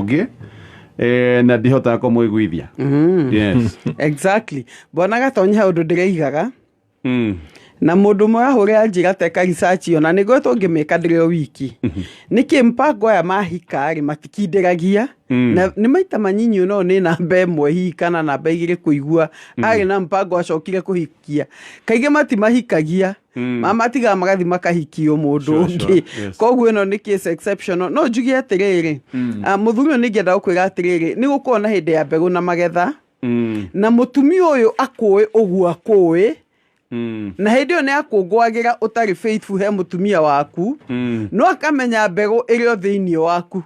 Ũngĩ na ndihotaga kũmũiguithia. Yes. Exactly, Bwana Gatonyi, he ũndũ ndĩreigaga na mũndũ ũmwe wahũrĩra njĩra teka research, ona nĩguo tũngĩmĩka ndĩrĩ o wiki. Nĩkĩ mpango aya mahika rĩ matikindĩragia? Na nĩ maita manyinyi no nĩ namba 1 hihi kana namba 2 kũigua arĩ na mpango acokire kũhikia. Kaingĩ matimahikagia, mamatigaga magathi makahikio mũndũ ũngĩ. Koguo ĩno nĩ case exceptional. No njuge atĩrĩrĩ, mũthuri ũyũ, nĩngĩenda gũkwĩra atĩrĩrĩ, nĩ gũkorwo na hĩndĩ ya mbegũ na magetha, na mũtumia ũyũ akũĩ ũguo akũĩ, na hĩndĩ ĩyo nĩ akũngũagĩra ũtarĩ faithful he mũtumia waku, no akamenya mbegũ ĩrĩ o thĩinĩ waku,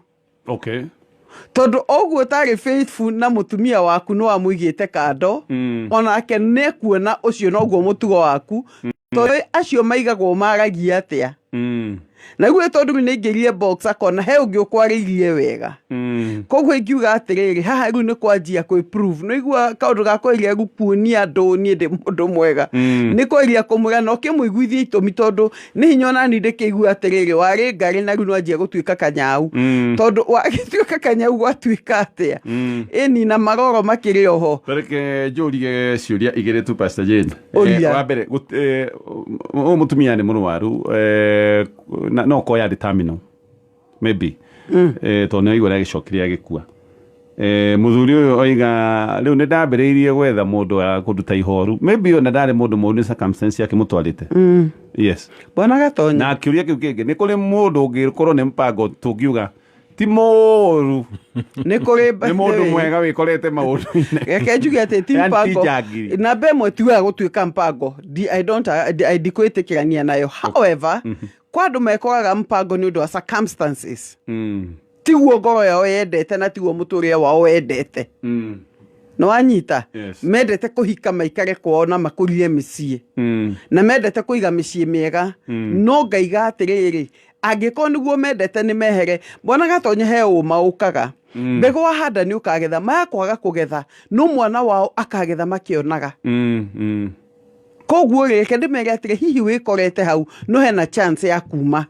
tondũ ũguo ũtarĩ faithful na mũtumia waku nĩ wamũigĩte kando, onake nĩ ekuona ũcio noguo mũtugo waku, tondũ acio maigagwo maragia atĩa. Na rĩu tondũ rĩu nĩ aingĩrire box, akona he ũngĩ ũkwarĩirie wega. Koguo ingiuga atĩrĩrĩ, haha rĩu nĩ kwanjia kwĩ prove. Nĩ igua kaũndũ ga kweria kuonia andũ niĩ ndĩ mũndũ mwega, nĩ kweria kũmwĩra na ũkĩmũiguithia itũmi, tondũ nĩ hinya onani ndĩkĩigua atĩrĩrĩ, warĩ ngarĩ na rĩu nĩwanjia gũtuĩka kanyau. Tondũ wagĩtuĩka kanyau gwatuĩka atĩa? Ĩni na maroro makĩrĩ oho. Reke njũrie ciũria igĩrĩ tu, Pastor Jane. Ũria. Wa mbere, ũyũ mũtumia nĩ mũrwaru, no korwo yarĩ terminal maybe, tondũ nĩ aigua agĩcokire agĩkua. Mũthuri ũyũ oiga rĩu nĩ ndambĩrĩirie gwetha mũndũ wa kũnduta ihoru. Maybe ona ndarĩ mũndũ mũru, nĩ circumstance yakĩmũtwarĩte. Yes. Bwana Gatonya. Na kĩũria kĩu kĩngĩ, nĩ kũrĩ mũndũ ũngĩkorwo nĩ mpango tũngiuga ti mũru, Nĩ kũrĩ nĩ mũndũ mwega wĩkorete maũndũ-inĩ? Reke njuge atĩ ti Yani ti mpango. njangiri. Namba 1, ti wega gũtuĩka mpango. I don't, I ndikwĩtĩkĩrania nayo. However, kwa andũ mekoraga mpango nĩ ũndũ wa circumstances, tiguo ngoro yao yendete na tiguo mũtũrĩre wao wendete. Nĩ wanyita? Yes. Mendete kũhika maikare kwao na makũrie mĩciĩ, na mendete kũiga mĩciĩ mĩega. No ngaiga atĩrĩrĩ, angĩkorwo nĩguo mendete, nĩ mehere. Bwana Gatonye, he ũma ũkaga. Mbegũ wahanda nĩ ũkagetha. Maya kwaga kũgetha, no mwana wao akagetha makĩonaga. Koguo rĩ, reke ndĩmere atĩrĩ, hihi wĩkorete hau, no hena chance ya kuma,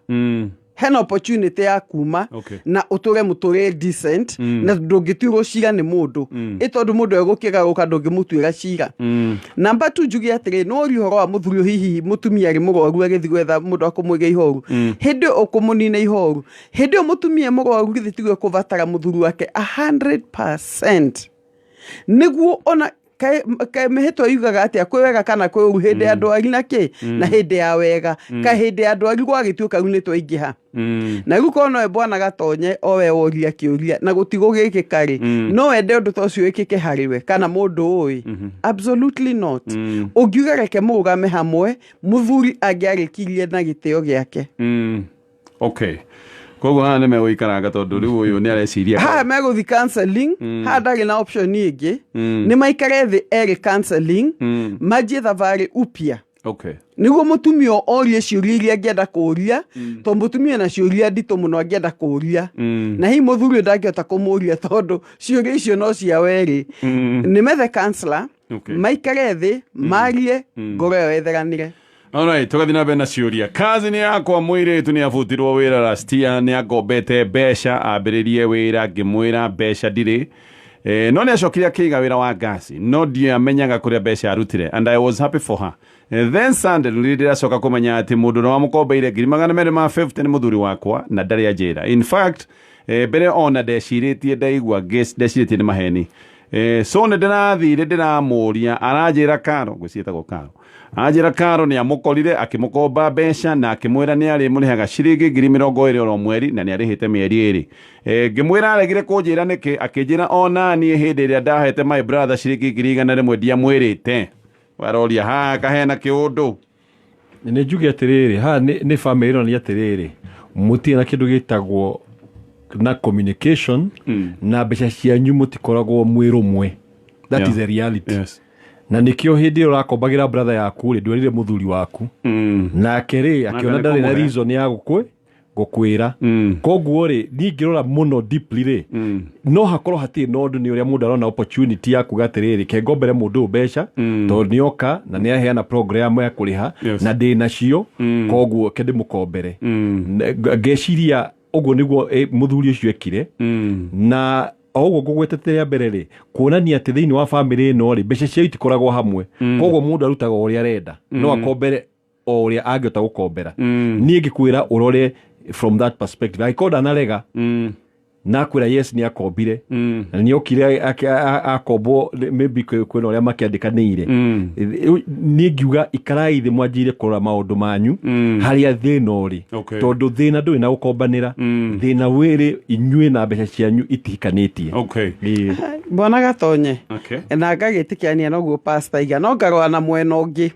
hena opportunity ya kuma na ũtũre mũtũrĩre decent, na ndũngĩtuĩrwo cira nĩ mũndũ, ĩ tondũ mũndũ egũkĩgarũka, ndũngĩmũtuĩra cira. Namba tu, njuge atĩrĩ, no ũrie ũhoro wa mũthuri ũyũ, hihi mũtumia arĩ mũrwaru agĩthiĩ gwetha mũndũ wa kũmũiga ihoru. Hĩndĩ ĩyo ũkũmũnina ihoru, hĩndĩ ĩyo mũtumia e mũrwaru, githĩ tiguo ekũbatara mũthuri wake 100%? Nĩguo ona kaĩ mĩhĩtwa yugaga atĩa, kwĩ wega kana kwĩ ũru, hĩndĩ ya ndwari na kĩ na hĩndĩ ya wega. Kaĩ hĩndĩ ya ndwari gwagĩtuĩka rĩu nĩ twaingĩha? Na rĩu korwo nowe Bwana Gatonye o we woria kĩũria na gũtigũgĩkĩka rĩ, no wende ũndũ ta ũcio wĩkĩke harĩ we kana mũndũ ũĩ? Absolutely not. Ũngiuga reke mũrũgame hamwe, mũthuri angĩarĩkirie na gĩtĩo gĩake. Okay, koguo haha nĩ megũikaranga tondũ rĩu ũyũ nĩ areciria. Haha megũthi counseling. Haha ndarĩ na option ĩngĩ. Nĩ maikare thĩ erĩ counseling, manjie thabarĩ upya, nĩguo mũtumia orie ciũria iria angĩenda kũũria, tondũ mũtumia na ciũria nditũ mũno angĩenda kũũria, na hihi mũthuri ũyũ ndangĩhota kũmũria tondũ ciũria icio no cia werĩ. Nĩ methe counselor, maikare thĩ marie, ngoro ĩyo ĩtheranĩre. Alright, tũgathiĩ na mbere na ciũria. Cousin yakwa mũirĩtu nĩ abutirwo wĩra last year, nĩ agombete mbeca ambĩrĩrie wĩra, ngĩmwĩra mbeca ndirĩ. No nĩ acokire akĩiga wĩra wa ngasi, no ndiamenyaga kũrĩa mbeca arutire, and I was happy for her. Then suddenly ndĩracoka kũmenya atĩ mũndũ ũrĩa wamũkombeire ngiri 250 nĩ mũthuri wakwa na ndarĩ anjĩra. In fact, mbere ona ndecirĩtie, ndaigua ndecirĩtie nĩ maheni. So nĩ ndĩrathire ndĩramũria, aranjĩra Karo, ngwĩciria Karo, anjĩra Karo nĩ amũkorire akĩmũkomba mbeca na akĩmwĩra nĩ arĩmũrĩhaga ciringi 20,000 oro mweri na nĩ arĩhĩte mĩeri 2. Ngĩmwĩra aregire kũnjĩra nĩkĩ, akĩnjĩra ona niĩ hĩndĩ ĩrĩa ndahete my brother ciringi 100,000 ndiamwĩrĩte. Aroria haha kahena kĩũndũ. Nĩ njuge atĩrĩrĩ, haha nĩ family ĩronania atĩrĩrĩ, mũtirĩ na kĩndũ gĩtagwo na communication, na mbeca cianyu mũtikoragwo mwĩ rũmwe. That is a reality. Na nĩkĩo hĩndĩ ĩyo ũrakombagĩra brother yaku rĩ, ndwerire mũthuri waku, nake rĩ akĩona nĩ ndarĩ na kũmũhe. reason ya gũkwĩra. Koguo rĩ, niĩ ngĩrora mũno deeply rĩ, no hakorwo hatirĩ na ũndũ, nĩ ũrĩa mũndũ arona opportunity ya kuga atĩrĩrĩ, ke ngombere mũndũ ũyũ mbeca tondũ nĩ oka na nĩ aheana program ya kũrĩha, na ndĩ nacio, koguo ke ndĩmũkombere. Ngeciria Ũguo nĩguo mũthuri ũcio ekire. Na o ũguo ngũgwetete rĩa mbere rĩ, kuonania atĩ thĩinĩ wa bamĩrĩ ĩno rĩ, mbeca ciao itikoragwo hamwe. Koguo mũndũ arutaga o ũrĩa arenda, no akombere o ũrĩa angĩhota gũkombera. Niĩ ngĩkwĩra ũrore from that perspective, angĩkorwo ndanarega na akwĩra yes nĩ akombire, na nĩ okire akombwo, maybe kwĩna ũrĩa makĩandĩkanĩire. Niĩ ngiuga ikarai thĩ, mwanjire kũrora maũndũ manyu harĩa thĩna ũrĩ. Tondũ thĩna ndũrĩ na gũkombanĩra, thĩna wĩrĩ inyuĩ na mbeca cianyu itihikanĩtie. Ĩĩ. Mbona Gatonye. Na ngagĩtĩkania noguo pastor iga, no ngarora na mwena ũngĩ.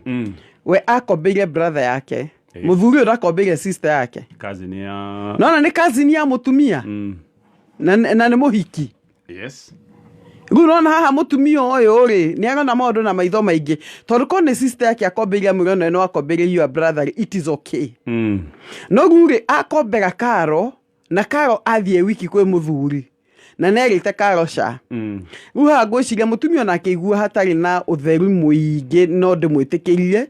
We akombeire brother yake, mũthuri ũyũ ndakombeire sister yake. Cousin ya Nona nĩ cousin ya mũtumia na nĩ mũhiki. Rĩu nona haha mũtumia ũyũ rĩ, nĩ arona maũndũ na maitho maingĩ, tondũ korwo nĩ sister yake akombeire, amwĩre ona no akombeire your brother, it is okay. No rĩu rĩ, akombera Karo, na Karo athiĩ wiki kwĩ mũthuri na nerĩte Karo ca. Rĩu haha ngwĩciria mũtumia ona akĩigua hatarĩ na ũtheru mũingĩ, no ndĩmwĩtĩkĩrie,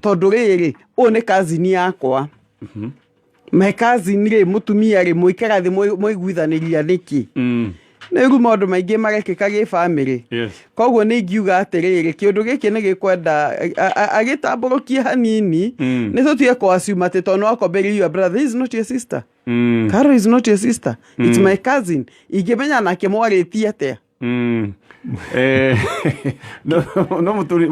tondũ rĩrĩ, ũyũ nĩ cousin yakwa. My cousin rĩ, mũtumia rĩ, mũikara thĩ mũiguithanĩria nĩkĩ? Nĩ rĩu maũndũ maingĩ marekĩka gĩ bamĩrĩ. Koguo nĩ ingiuga atĩrĩrĩ, kĩũndũ gĩkĩ nĩ gĩkwenda agĩtambũrũkie hanini. Nĩ tũtige kũ assume atĩ tondũ nĩ wakombeire your brother, this is not your sister. Carol is not your sister, it's my cousin. Ingĩmenya nake mwarĩtie atĩa? No mũthuri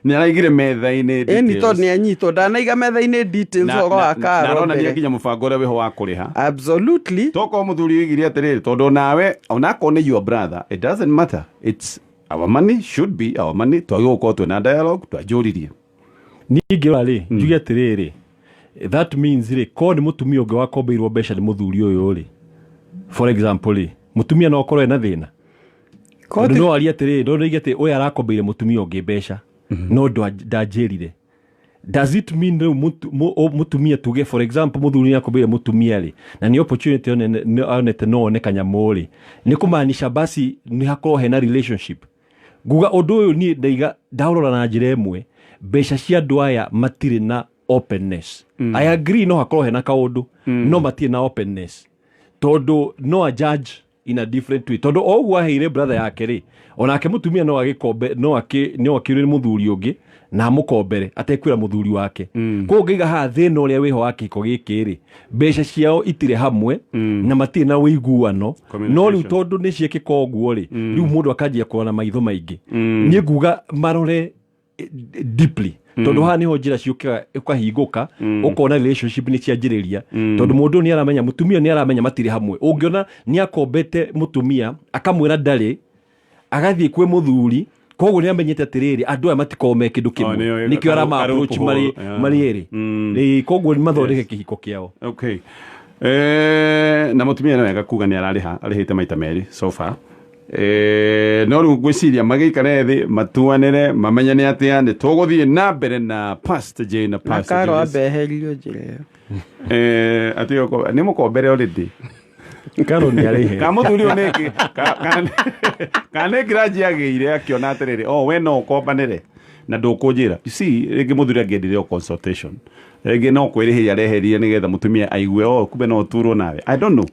nĩ araigire metha-inĩ Ĩni, tondũ nĩ anyitwo ndanaiga metha-inĩ details ũhoro wa na Karo aronania mbere. nginya mũbango ũrĩa wĩho wa kũrĩha. Tokorwo mũthuri oigire atĩrĩrĩ, tondũ nawe onakorwo nĩ your brother, it doesn't matter, it's our money, should be our money, twagĩrĩirwo gũkorwo twĩna dialogue, twanjũririe. Niĩ ngĩrora rĩ, njuge atĩrĩrĩ, that means rĩ, korwo nĩ mũtumia ũngĩ wakombeirwo mbeca nĩ mũthuri ũyũ rĩ, for example rĩ, mũtumia no akorwo ena thĩna, tondũ no arie atĩrĩrĩ, no oige atĩ ũyũ arakombeire mũtumia ũngĩ mbeca no ndanjĩrire. Does it mean rĩu mũtumia, tuge for example mũthuri nĩ akombeire mũtumia rĩ, na nĩ opportunity onete no one kanyamũ rĩ, nĩ kũmaanisha basi nĩ hakorwo hena relationship? Nguga ũndũ ũyũ niĩ ndaiga ndaũrora na njĩra ĩmwe, mbeca cia andũ aya matirĩ na openness. I agree no hakorwo hena kaũndũ, no matirĩ na openness, tondũ no a judge in a different way, tondũ o ũguo aheire brother yake rĩ, onake mũtumia no agĩkombe, no akĩũrĩre mũthuri ũngĩ na amũkombere atekwĩra mũthuri wake. Koguo ngaiga haha thĩna ũrĩa wĩho wa kĩhiko gĩkĩ rĩ, mbeca ciao itirĩ hamwe na matirĩ na ũiguano. No rĩu tondũ nĩ ciĩkĩka ũguo rĩ, rĩu mũndũ akanjia kũrora na maitho maingĩ. Niĩ nguga marore deeply, tondũ haha nĩho njĩra ciũkaga ũkahingũka, ũkona relationship nĩ cianjĩrĩria, tondũ mũndũ ũyũ nĩ aramenya, mũtumia nĩ aramenya matirĩ hamwe. Ũngĩona nĩ akombete mũtumia akamwĩra ndarĩ, agathiĩ kwĩ mũthuri, koguo nĩ amenyete atĩrĩrĩ, andũ aya matikoragwo me kĩndũ kĩmwe. Nĩo- Nĩkĩo arama approach marĩ marĩ erĩ. Ĩĩ, koguo mathondeke kĩhiko kĩao. Okay. Na mũtumia nĩ wega kuga nĩ ararĩha, arĩhĩte maita merĩ so far. No rĩu ngwĩciria magĩikare thĩ, matuanĩre, mamenyane atĩa. Nĩ tũgũthiĩ na mbere na Pastor Jane na Na Pastor Karo Julius. ambeherio njĩra ĩyo. Atĩ nĩ mũkombere already. Karo nĩ arĩhe. Ka mũthuri ũyũ nĩkĩ kana nĩ ngiraji agĩire akĩona atĩrĩrĩ, oh, we no ũkombanĩre na ndũkũnjĩra. You see, rĩngĩ mũthuri angĩendire o consultation, rĩngĩ no kwĩrĩhĩria areherie nĩgetha mũtumia aigue, oh, kumbe no ũturwo nawe. I don't know,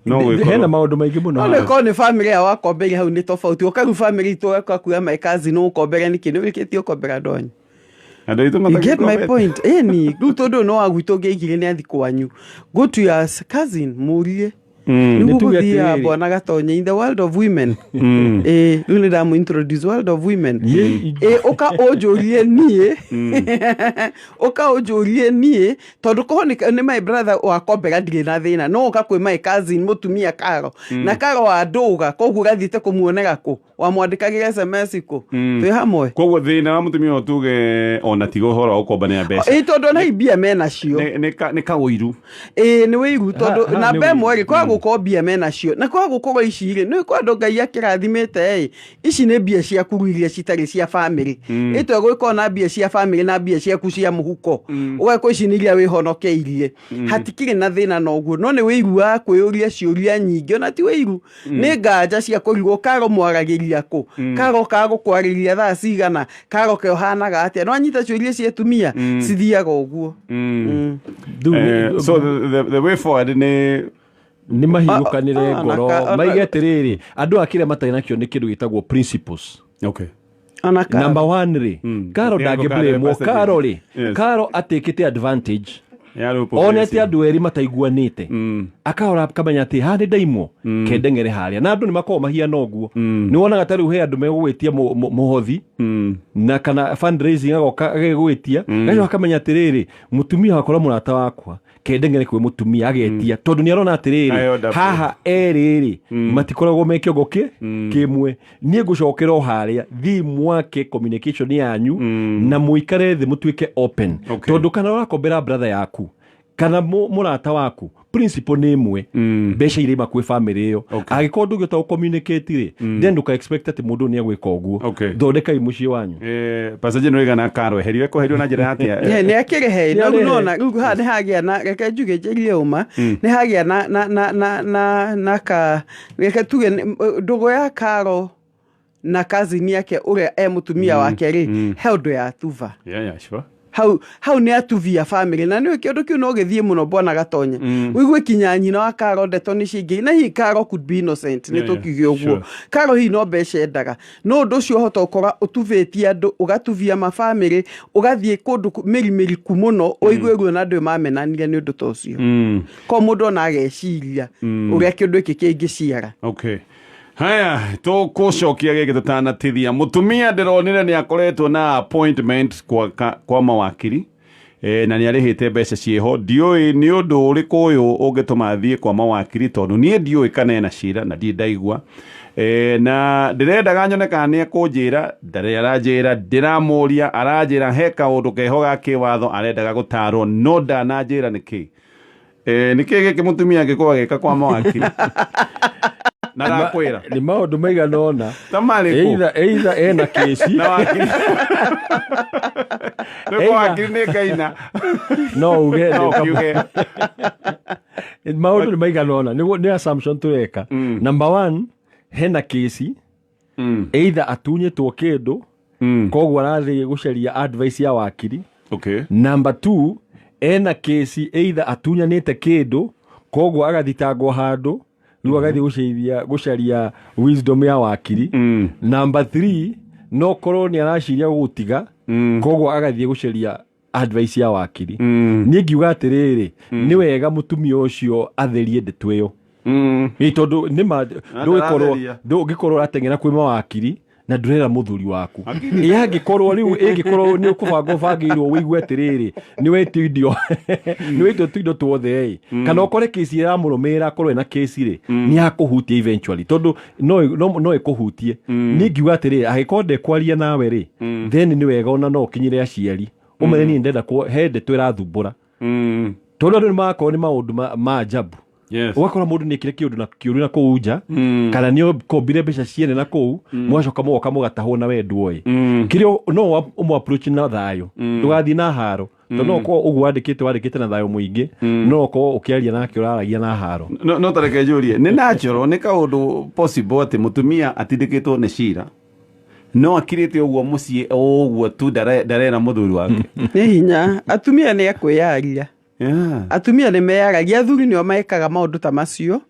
no Hena gwĩkorwo maũndũ maingĩ mũno No haha. nĩ korwo nĩ bamĩrĩ yao akombeire hau nĩ tofauti. Ũka rĩu bamĩrĩ itũ ũgakuoya my cousin ũkombere nĩkĩ? Nĩ wĩkĩtie ũkombera andũ anyu? Andũ aitũ You get my matagĩkombete. point? Ĩni rĩu tondũ ũyũ no wa gwitũ ũngĩaigire nĩ athi kwanyu, go to your cousin mũrie. Nĩguo Nĩ tuge gũthiaga atĩrĩrĩ. bwana Gatonye in the world of women. Ĩĩ, rĩu nĩ ndamũ introduce world of women. Ĩĩ, ũka ũnjũrie niĩ, ũka ũnjũrie niĩ, tondũ korwo nĩ my brother wakombera ndirĩ na thĩna, no ũka kwĩ my cousin mũtumia Karo, na Karo wa ndũga, koguo ũgathiĩte kũmuonera kũ? Wamwandĩkagĩra SMS kũ? Twĩ hamwe. Koguo thĩna wa mũtumia ũyũ, tuge ona tiga ũhoro wa gũkombanĩra mbeca, Ĩĩ, tondũ ona mbia menacio. Nĩ kaũiru. Ĩĩ, nĩ wĩiru, tondũ Ha- ha, namba nĩ ĩmwe rĩ, kwaga. Gũkorwo mbia menacio na kwaga gũkorwo ici rĩ, nĩ kwa andũ Ngai akĩrathimĩte ĩ, ici nĩ mbia ciaku iria citarĩ cia bamĩrĩ. Ĩtwe gũgĩkorwo na mbia cia bamĩrĩ na mbia ciaku cia mũhuko, ũgekwo ici nĩ iria wĩhonokeirie, hatikĩrĩ na thĩna na ũguo. No nĩ wĩiguaga kwĩyũria ciũria nyingĩ, ona ti wĩiru, nĩ nganja cia kũrigwo karo mwaragĩria kũ, karo kaga gũkwarĩria thaa cigana, karo ke ũhanaga atĩa. No anyita ciũria cia atumia cithiaga ũguo. So the way forward nĩ Nĩ mahingũkanĩre ngoro, maige atĩrĩrĩ, andũ a kĩrĩa matarĩ nakĩo nĩ kĩndũ gĩtagwo principles. Ona Karo. Number one rĩ, Karo Nĩ ndangĩblamwo. Karo. Karo rĩ, Karo atakĩte advantage. Onete andũ erĩ mataiguanĩte, akahora akamenya atĩ haha nĩ ndaimwo, kendeng'ere harĩa. Na andũ nĩ makoragwo mahiana ũguo. Nĩ wonaga ta rĩu he andũ megũgwĩtia mũhothi na kana fundraising, agoka agegwĩtia, gacoka akamenya atĩrĩrĩ, mũtumia wakora mũrata wakwa, kendeng'ere kwĩ mũtumia, agetia, tondũ nĩ arona atĩrĩrĩ, Ayo double. Haha erĩ rĩ, matikoragwo me kĩongo kĩ kĩmwe. Niĩ ngũcokera o harĩa, thiĩ mwake communication yanyu na mũikare thĩ, mũtuĩke open. Tondũ kana ũrakombera brother yaku kana mũrata waku, principle nĩ ĩmwe, mbeca iria kwĩ family ĩyo. Angĩkorwo ndũngĩhota gũ communicate rĩ, then ndũka expect atĩ mũndũ nĩ agwĩka ũguo. Thondekai mũciĩ wanyu. Pastor Jane oigana Karo eherio, ekweherio na njĩra ya atĩa? Nĩ akĩrĩhe. Nĩ Na rĩu arĩhe. nona rĩu haha nĩ hagĩa na, reke njuge njĩrie ũma, nĩ hagĩa na ka, reke tuge ndũgũ ya Karo na cousin yake ũrĩa e mũtumia wake rĩ, he ũndũ ya tuva. Yeah, sure. Hau nĩ atuvia family, na nĩ kĩũndũ kĩu no gĩthiĩ mũno, bwana Gatonya. Ũigue kinya nyina wa Karo ndeto nĩ ciingĩ, na hihi Karo could be innocent, nĩ tũkiuge ũguo. Karo hihi no mbeca endaga, no ũndũ ũcio ũhota ũkora ũtuvĩtie andũ, ũgatuvia mabamĩrĩ, ũgathiĩ kũndũ mĩri mĩriku mũno, ũigue ruo na andũ mamenanire nĩ ũndũ ta ũcio. Ko mũndũ ona ageciria ũrĩa kĩũndũ gĩkĩ kĩngĩciara. Okay. Haya, tũkũcokia gĩkĩ tũtanatithia. Mũtumia ndĩronire nĩ akoretwo na appointment kwa mawakiri na nĩ arĩhĩte mbeca ciĩho. Ndiũĩ nĩ ũndũ ũrĩkũ ũyũ ũngĩtũma athiĩ kwa mawakiri, tondũ niĩ ndiũĩ kana ena cira na ndirĩ ndaigua. Na ndĩrendaga nyone kana nĩ ekũnjĩra, ndarĩ aranjĩra, ndĩramũria aranjĩra he kaũndũ keho ga kĩwatho arendaga gũtarwo, no ndananjĩra nĩkĩ. Nĩkĩ gĩkĩ mũtumia angĩkorwo agĩka kwa mawakiri na ndakwĩra? Nĩ maũndũ maigana ũna. Ta marĩkũ? Either ena kĩci. Na wakiri nĩ kwa wakiri nĩ ngaina. No uge. No kiuge. Maũndũ nĩ maigana ũna, nĩ assumption tũreka. Number one, hena kĩci, either atunyĩtwo kĩndũ, koguo arathiĩ gũcaria advice ya wakiri. Number two, ena kĩci, either atunyanĩte kĩndũ, koguo agathitangwo handũ, rĩu agathiĩ gũcaria wisdom ya wakiri. Number three, no korwo nĩ araciria gũgũtiga, koguo agathiĩ gũcaria advice ya wakiri. Niĩ ngiuga atĩrĩrĩ, nĩ wega mũtumia ũcio atherie ndeto ĩyo. Ĩ tondũ nĩma ndũgĩkorwo Ndaratheria. ndũngĩkorwo ũrateng'era kwĩ mawakiri na ndũrera mũthuri waku. Ĩ angĩkorwo rĩu ĩngĩkorwo nĩ ũkũbanga ũbangĩirwo, ũigue atĩrĩrĩ, nĩ wetio indo, nĩ wetio tũindo tuothe ĩ, kana ũkore kĩci ĩramũrũmĩrĩra, akorwo ĩna kĩci rĩ, nĩ yakũhutia eventually, tondũ no ĩkũhutie. Niĩ ngiuga atĩrĩrĩ, angĩkorwo ndekwaria nawe rĩ, then nĩ wega ona no ũkinyĩre aciari, ũmere niĩ ndenda he ndeto ĩrathumbũra, tondũ andũ nĩ magakorwo nĩ maũndũ ma ajabu. Ũgakora mũndũ nĩ ekire kĩũndũ na kĩũru na kũu nja, kana nĩ kombire mbeca ciene na kũu, mũgacoka mũgoka mũgatahwo na we nduoĩ. Kĩrĩa no ũmũ approach na thayũ, ndũgathiĩ na haro, tondũ no ũkorwo ũguo wandĩkĩte na thayũ mũingĩ, no ũkorwo ũkĩaria nake ũraragia na haro. No tareke njũrie, nĩ natural, nĩ kaũndũ possible atĩ mũtumia atindĩkĩtwo nĩ cira no akirĩte ũguo mũciĩ o ũguo tu, ndarera mũthuri wake? Nĩ hinya, atumia nĩ akwĩyaria. Atumia nĩ meyaragia, athuri nĩo mekaga maũndũ ta macio.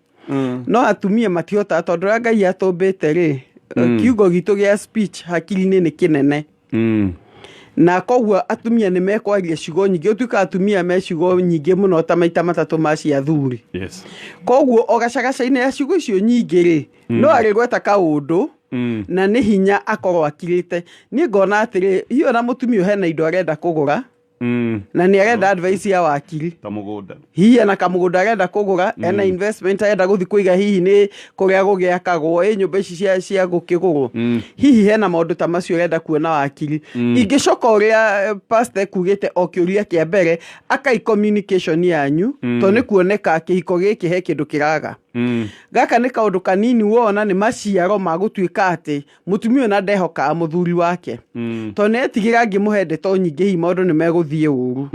No atumia matihotaga, tondũ ũrĩa Ngai atũmbĩte rĩ, kiungo gitũ gĩa speech hakiri-inĩ nĩ kĩnene. Na koguo atumia nĩ mekwaria ciugo nyingĩ, ũtuĩka atumia me ciugo nyingĩ mũno ta maita matatũ ma cia athuri. Koguo o gacagaca-inĩ ya ciugo icio nyingĩ rĩ, no arĩgweta kaũndũ. Na nĩ hinya akorwo akirĩte. Niĩ ngona atĩrĩ, hihi ona mũtumia ũyũ hena indo arenda kũgũra, na nĩ arenda advice ya wakiri. Ta mũgũnda. Hihi ena kamũgũnda arenda kũgũra, ena investment arenda gũthiĩ kũiga, hihi nĩ kũrĩa gũgĩakagwo ĩ nyũmba ici cia gũkĩgũrwo, hihi hena maũndũ ta macio arenda kuona wakiri. Ingĩcoka ũrĩa pastor ekugĩte o kĩũria kĩa mbere, akai communication yanyu, tondũ nĩ kuoneka kĩhiko gĩkĩ he kĩndũ kĩraga. Gaka nĩ kaũndũ kanini wona nĩ maciaro ma gũtuĩka atĩ mũtumia ũyũ na ndehokaga mũthuri wake, tondũ nĩ etigĩra angĩmũhe ndeto nyingĩ hihi maũndũ nĩ megũthiĩ ũru.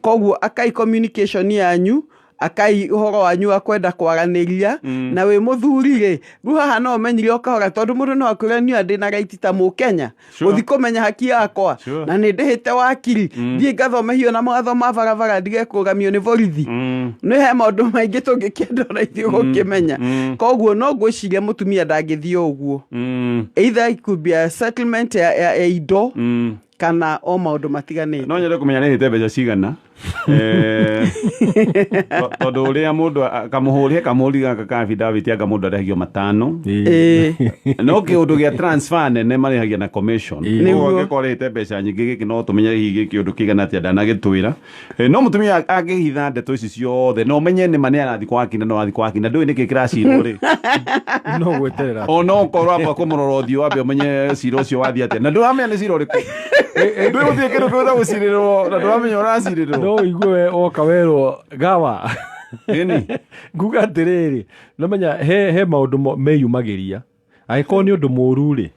Koguo akai communication yanyu, akai ũhoro wanyu wa kwenda kwaranĩria. Na wĩ mũthuri rĩ, rĩu haha no ũmenyire o kahora, tondũ mũndũ no akwĩre niĩ ndĩ na right ta Mũkenya gũthiĩ kũmenya haki yakwa, na nĩ ndĩhĩte wakiri, thiĩ ngathome hiyo na mawatho ma barabara, ndige kũrũgamio nĩ borithi. Nĩ he maũndũ maingĩ tũngĩkĩenda ona ithuĩ gũkĩmenya. Koguo no ngwĩciria mũtumia ndangĩthiĩ o ũguo. Either it could be a settlement ya indo kana o maũndũ matiganĩte. No nyende kũmenya nĩ hĩte mbeca cigana, tondũ ũrĩa mũndũ kamũhũri, he kamũhũri gaka ka affidavit, anga mũndũ arĩhagio 5. No kĩũndũ gĩa transfer nene marĩhagia na commission. Koguo angĩkorwo arĩhĩte mbeca nyingĩ, gĩkĩ no tũmenye hihi gĩkĩ ũndũ kĩigana atĩa ndanagĩtwĩra. No mũtumia angĩhitha ndeto ici ciothe na ũmenye nĩ ma nĩ arathiĩ kwa wakiri, na no arathiĩ kwa wakiri na ndũĩ nĩkĩ kĩracirwo rĩ, no gweterera. O no ũkorwo amba kũmũrora ũthiũ, wambe ũmenye cira ũcio wathiĩ atĩa, na ndũramenya nĩ cira ũrĩkũ. Ndũĩ gũtirĩ kĩndũ kĩũta gũcirĩrwo na ndũramenya ũracirĩrwo. No ũigue we woka werwo gawa. Ĩni. Nguga atĩrĩrĩ, nomenya he maũndũ meyumagĩria angĩkorwo nĩ ũndũ mũru rĩ,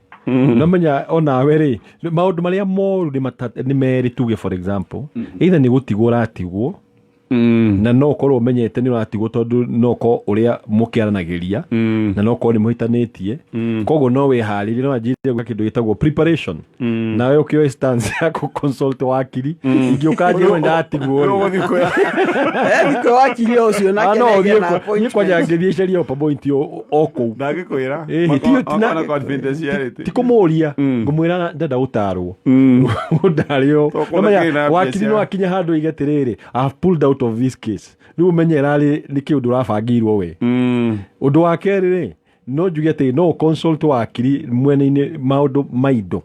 nomenya onawe rĩ, maũndũ marĩa moru nĩ merĩ. Tuge for example, either nĩ gũtigwo ũratigwo, na no ũkorwo ũmenyete nĩ ũratigwo, tondũ no ũkorwo ũrĩa mũkĩaranagĩria na no ũkorwo nĩ mũhĩtanĩtie. Koguo no wĩharĩrie, no wanjĩrĩrie gwĩka kĩndũ gĩtagwo preparation, nawe ũkĩoe stance ya kũ-consult wakiri. Ingĩũka njĩrwo nĩ ndatigwo rĩ, Ũgũthiĩ Thiĩ kwĩ wakiri o ũcio Ah, nake no nĩagĩe ũthiĩ na niĩ kwanja appointment. ngĩthiĩ caria appointment o kũu. Ndangĩkwĩra. Ĩĩ, na confidentiality. Ti kũmũria, ngũmwĩra ndenda gũtarwo, ũndarĩo. Tũkũna Nomenya kĩ na wakiri mbia no akinya handũ oige atĩrĩrĩ, "I have pulled out of this case." Rĩu ũmenye ĩrarĩ nĩ kĩũndũ ũrabangĩirwo we. Ũndũ wa kerĩ rĩ, no njuge atĩ no consult wakiri mwena-inĩ maũndũ ma indo,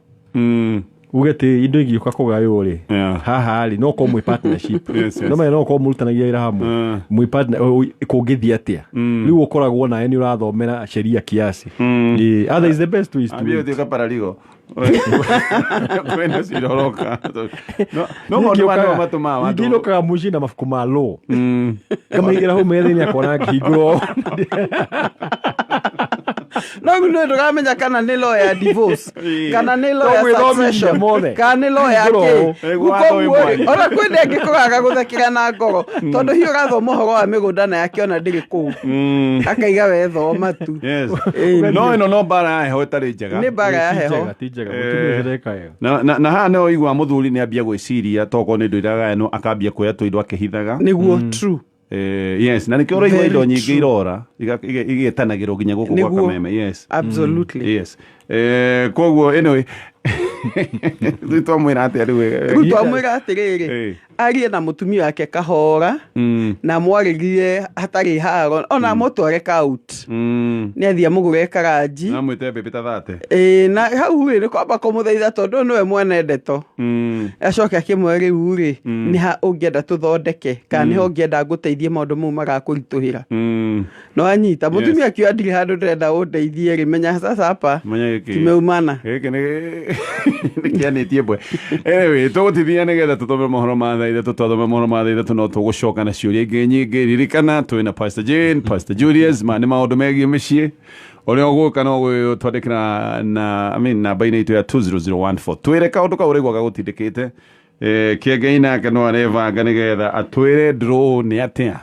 uge atĩ indo ingĩũka kũgaywo rĩ, haha rĩ, no korwo mwĩ partnership. No menya no korwo mũrutanagia wĩra hamwe, mwĩ partner, kũngĩthiĩ atĩa. Rĩu ũkoragwo nawe nĩ ũrathomera sheria kiasi. Ĩĩ, otherwise the best way is to Ambia wait. ũthiĩ ũkapararigo kwĩna cira ũroka. No maũndũ maya nĩmo matũmaga andũ Ingĩinũkaga mũciĩ na mabuku ma law, ngamaigĩra hau metha-inĩ yakwa na ngĩhingũra. No rĩu nĩ ndũramenya kana nĩ law ya divorce, kana nĩ law ya Tũgwĩthomithia succession, mothe. kana nĩ law ya Hingũra kĩ. ũũ. Ĩĩ, watho wĩ Koguo rĩ, mwanya. ona kwĩ ndengĩkũgaga gũthekera na ngoro, tondũ hihi ũrathoma ũhoro wa mĩgũnda na yakĩona ndĩrĩ kũu, akaiga we thoma tu. No ĩno no mbara ya heho ĩtarĩ njega. Nĩ mbara ya Ti heho. njega, ti njega, mũtumia ũcio ndeka wega. Na haha no ũigua mũthuri nĩ ambia gwĩciria tokorwo nĩ indo iragayanwo, akambia kuoya tũindo akĩhithaga. Nĩguo, true. Yes, na nĩkĩo ũraigua Very indo nyingĩ true. irora igĩtanagĩrwo nginya gũkũ gwa Kameme, yes. Absolutely. Yes, koguo anyway, rĩu twamwĩra atĩa rĩu? Rĩu twamwĩra atĩrĩrĩ, arie na mũtumia wake kahora, na mwarĩrie hatarĩ haro, ona mũtware out. Nĩ athiĩ amũgũre karanji. Namwĩte mbĩmbĩ ta 30. Ĩĩ, na hau rĩ, nĩ kwamba kũmũthaitha, tondũ ũyũ nĩwe mwene ndeto. Acoke akĩmwĩra, rĩu rĩ, nĩ ha ũngĩenda tũthondeke, kana nĩ ha ũngĩenda ngũteithie maũndũ mau marakũritũhĩra? No anyita mũtumia akiuga, "Ndirĩ handũ ndĩrenda ũndeithie" rĩ, menya sasa hapa Menya gĩkĩ kimeumana. Gĩkĩ nĩ kĩanĩtie mbwe. Anyway, tũgũtithia nĩgetha tũthome mohoro ma thaa 3. Twathome mohoro ma thaa 3, no tũgũcoka na ciũria ingĩ nyingĩ. Ririkana twĩna Pastor Jane, Pastor Julius, ma nĩ maũndũ megiĩ mĩciĩ. Ũrĩa ũgũka no gwĩtwandĩkĩra na, I mean, namba-inĩ itũ ya 20014, twĩre kaũndũ kau ũraigua gagũtindĩkĩte. Kĩengei nake no arebanga nĩgetha atwĩre draw nĩ atĩa.